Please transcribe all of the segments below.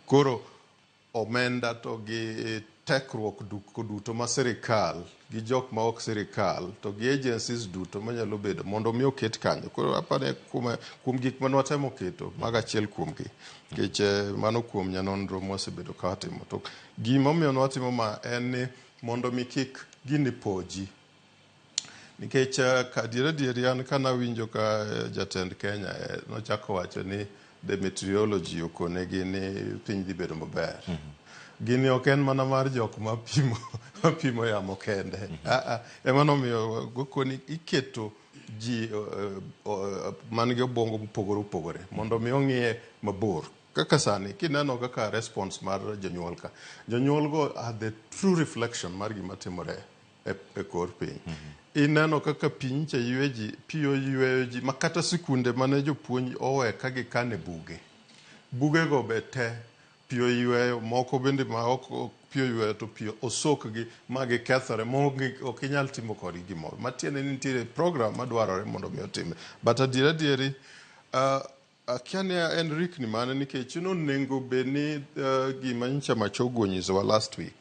Koro omenda to gi tekruok duto ma sirikal gi jok ma ok sirikal to gi agencies duto manyalo bedo mondo mi oket kanyo. Koro apani kuom gik mane watemo keto, mago achiel kuom gi. Nikech mano kuom nyanonro mwasebedo ka watimo. To gima omiyo ne watimo ma en ni mondo mi kik gini poji. Nikech ka adier adieri an kanawinjo ka jatend Kenya nochako wacho ni the meteorology okonegi ni piny dhi bedo maber. Gini ok en mana mar jok mapimo yamo kende. Ema nomiyo gokoni iketo ji man gi obwongo mopogore opogore mondo mi ong'iye mabor. Kaka sani kineno kaka response mar jonyuol ka, jonyuol go are the true reflection mar gima timore e kor piny. Ineno kaka pi nyicha ywe ji, pi oyweyo ji ma kata sikunde mane jopuonj owe ka gikane buge. Bugego be te pi oyweyo, moko bende ma ok pi oyweyo to pi osokgi ma gikethore ma ok inyal timo kodgi gimoro. Matiende ni nitiere program madwarore mondo mi otimre. But adier adieri, akia ni en rikni mane nikech nonego bed ni gima nyicha Machogu onyisowa last week.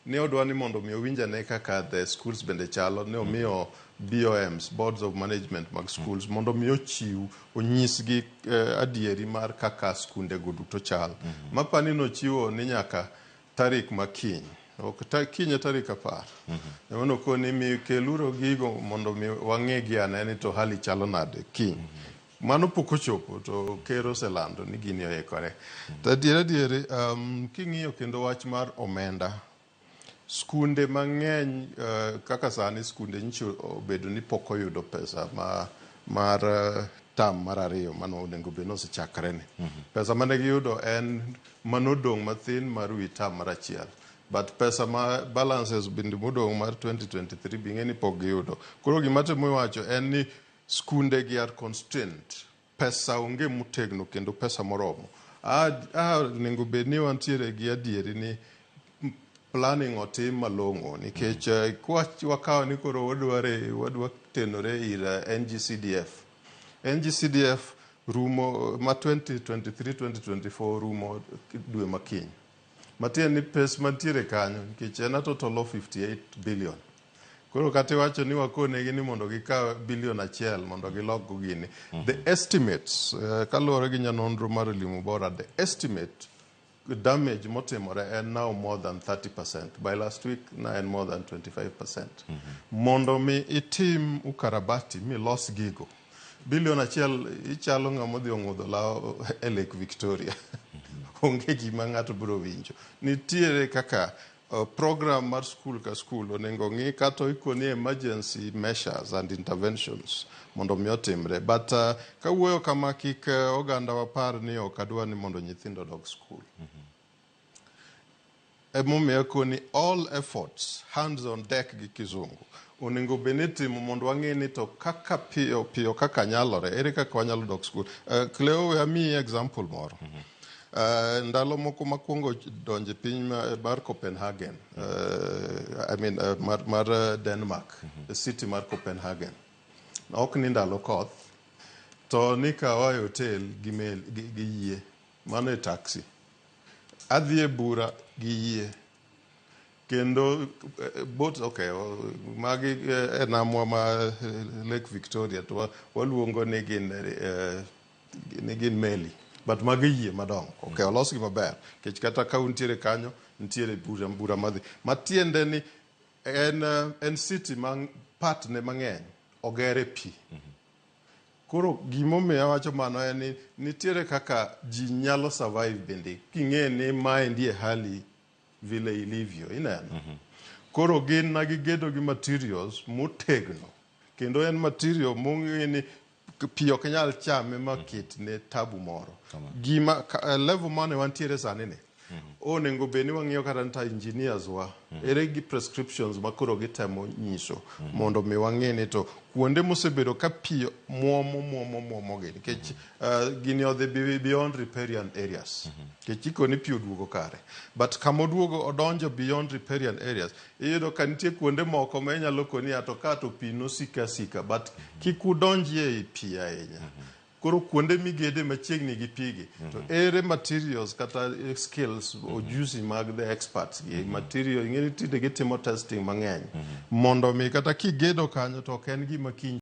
Ne odwa ni mondo mi owinj ane kaka the schools bende chalo, ne omiyo BOMs, Boards of Management mag schools, mondo mi ochiw, onyisgi adieri mar kaka skunde go duto chal. Mapani nochiwo ni nyaka tarik ma kiny. Ok kiny e tarik 10. Ema nokoni mi keluru gigo mondo mi wang'e gi ane ni to hali chalo nade kiny. Mano pok ochopo to ker oselando ni gini oikore. To adier adieri, king'iyo kendo wach mar omenda, skunde mang'eny kaka sani skunde nyicho obedo ni pok oyudo pesa ma mar term mar ariyo mano onego bed ni osechakre ni. Pesa mane giyudo en manodong' mathin mar wi term mar achiel. But pesa ma balances bende modong' mar 2023 be ing'e ni pok giyudo. Koro gima atemo wacho en ni skunde gi are constrained. Pesa onge motegno kendo pesa moromo. Onego bed ni wantiere gi adieri ni planning otim malong'o nikech kwa wakawo ni koro wadwa tenore ir NGCDF. NGCDF rumo ma 2023-2024 rumo dwe makiny. Matiende ni pes mantiere kanyo nikech en a total of 58 billion. Koro kata iwacho ni wakonegi ni mondo gikaw bilion achiel mondo gilok go gini. The estimates, kaluwore gi nyanonro mar Elimu Bora, the estimate damage motimore en now more than 30%. By last week na en more than 25%. Mondo mi itim ukarabati milos gigo, bilion achiel ichalo ng'ama odhi ong'udho law e Lake Victoria. Onge gima ng'ato biro winjo. Nitiere kaka program mar skul ka skul onego ng'i kata ikoni emergency measures and interventions mondo mi otimre. But kawuoyo kama kik oganda wapar ni ok adwa ni mondo nyithindo odog skul. Emomiyo akoni all efforts, hands on deck gi kizungu, onego bed ni itimo mondo wang'e ni to kaka piyo piyo kaka nyalore, ere kaka wanyalo dok skul. Cleo, we amiyi example moro. Ndalo moko makwongo donjo e piny mar Copenhagen, I mean mar Denmark, the city mar Copenhagen. Ok ni ndalo koth, to nikawa e hotel gi mel gi yie, mano e taxi. Adhi e bura gi yie. Kendo boat, okay, magi e namwa ma Lake Victoria to waluongo ni gin meli. But magi yie madongo. Okay, olosgi maber. Nikech kata ka untiere kanyo, nitiere bura madhi. Matiende ni en city ma part ne mang'eny oger e pi. Koro gimomiyo awacho mano en ni nitiere kaka ji nyalo survive bende king'e ni maendi e hali vile ilivyo ineno. Koro gin na gigedo gi materials motegno kendo en material mong'e ni pi ok nyal chame ma ketne tabu moro. Gima level mane wantiere sani ni onego bed ni wang'iyo kata nta engineers wa ere gi prescriptions ma koro gitemo nyiso mondo mi wang'e ni to kuonde mosebedo ka pi muomo muomo muomo gi nikech gini odhi beyond riparian areas nikech ikoni pi oduogo kare but kama oduogo odonjo beyond riparian areas iyudo ka nitie kuonde moko ma inyalo koni to ka to pi nosika asika but kik udonjie ei pi ahinya. Koro kuonde migede machiegni gi pigi to ere materials kata skills, ojusi mag the experts gi material? Ing'eni tinde gitimo testing mang'eny mondo mi kata kigedo kanyo to ok en gima kiny.